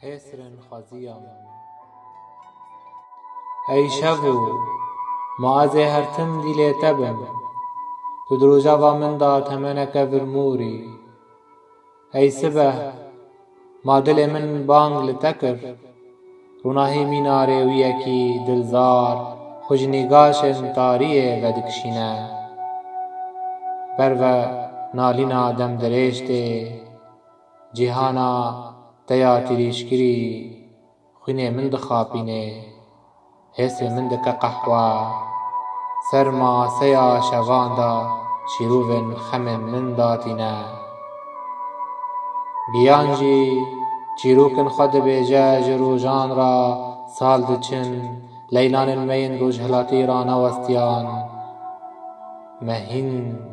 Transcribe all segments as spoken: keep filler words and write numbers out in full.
Hêsrên xweziya min. Ey şevo, ma ez ê her tim dîlê te bim. Tu di rojeva min de temeneke virmûr î. Ey sibeh, ma dilê min bang li te kir. Rûnahî mîna rêwiyekî dilzar xwe ji nîgaşên tariyê vedikişîne. Ber ve nalîna demdirêj tê. Cîhana te ya tirîşkirî xwînê min dixapîne. Hêsê min dike qehwe. Ser maseya şevan de şîrovên xemên min datîne. Giyan jî çîrokin xwe dibêje, ji rojan re sal diçin, leylanên me yên rojhilatî ranewestiyan, me hîn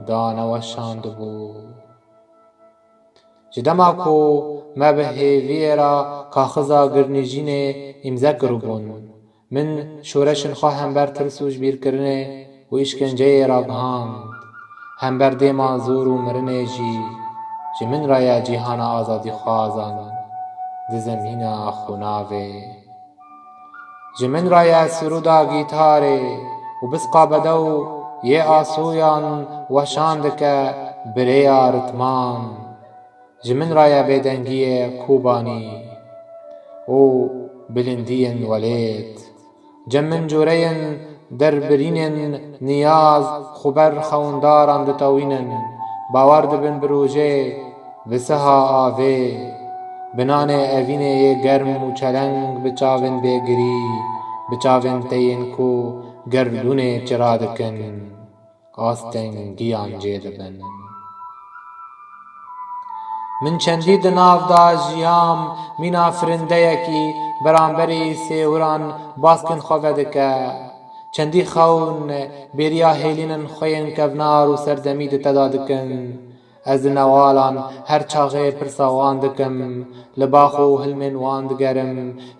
daneweşandibû. Ji dema ku me bi hêviyê re kaxiza girnîjînê îmze kiribûn, min şoreşên xwe hember tirs û jibîrkirinê û îşkenceyê ragihand. Hember dêma zor û mirinê jî ji min re ye cîhana azadîxwazan di zemîna xunavê. Ji min re ye sirûda gîtarê û bisqa bedew yê asoyan weşan dike bi rêya ritman. Ji min re ye bêdengiyê Kobanî û bilindiyên welêt. Cem min coreyên derbirînên niyaz xwe ber xewndaran ditewînin. Bawer dibin bi rojê, bi siha avê, bi nanê evînê yê germ û çeleng, bi çavên bêgirî, bi çavên teyên ku gerdûnê çira dikin, asteng giyan cê dibin. Min çendî di nav de jiyam, mîna firindeyekî beramberî sêwiran baskên xwe vedike. Çendî xewn bêriya hêlînên xwe yên kevnar û serdemî di te de dikin. Ez di newalan her çaxê pirsa wan dikim, li bax û hilmên wan digerim,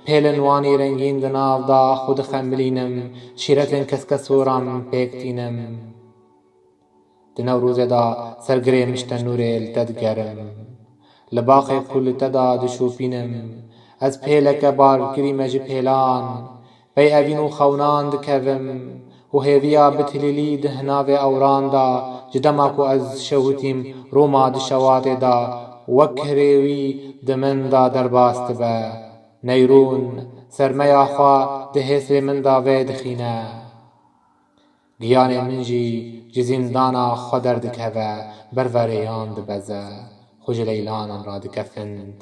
pêlên wan î rengîn di nav de xwe dixemilînim, şîretên keskesoran pêk tînim. Di Newrozê de ser girê miştenûrê li te digerim. Li baxê ku li te de dişopînim, ez pêleke barkirî me ji pêlan, pey evîn û xewnan dikevim û hêviya bitilîlî di hinavê ewran de, ji dema ku ez şewitîm, Roma di şewatê de wek rêwî di min de derbas dibe. Neyrûn sermeya xwe di hêsrê min de vedixîne. Giyanê min jî ji zîndana xwe derdikeve, ber ve rêyan dibeze, xwe ji leylanan radike find.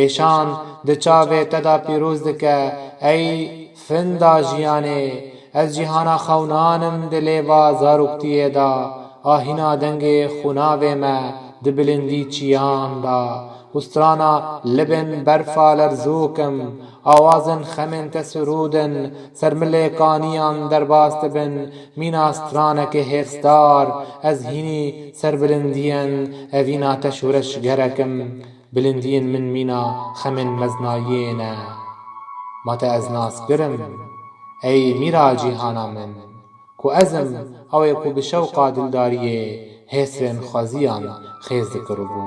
Êşan di çavê te de pîroz dike, ey finda jiyanê. Ez cîhana xewnan im di lêva zaroktiyê de, ahîna dengê xunavê me di bilindî çiyan de. Û strana libên berfa lerzok im, awazên xemên te sirûdin, ser milê kaniyan derbas dibin, mîna stranekê hêrsdar, ez hînî ser bilindiyên evîna te şoreşgerek im, bilindiyên min mîna xemên meznayiyê ne. Ma te ez nas kirim, ey mîra cîhana min, ku ez im ew ê ku bi şewqa dildariyê hêsrên xweziyan xêz dikiribû.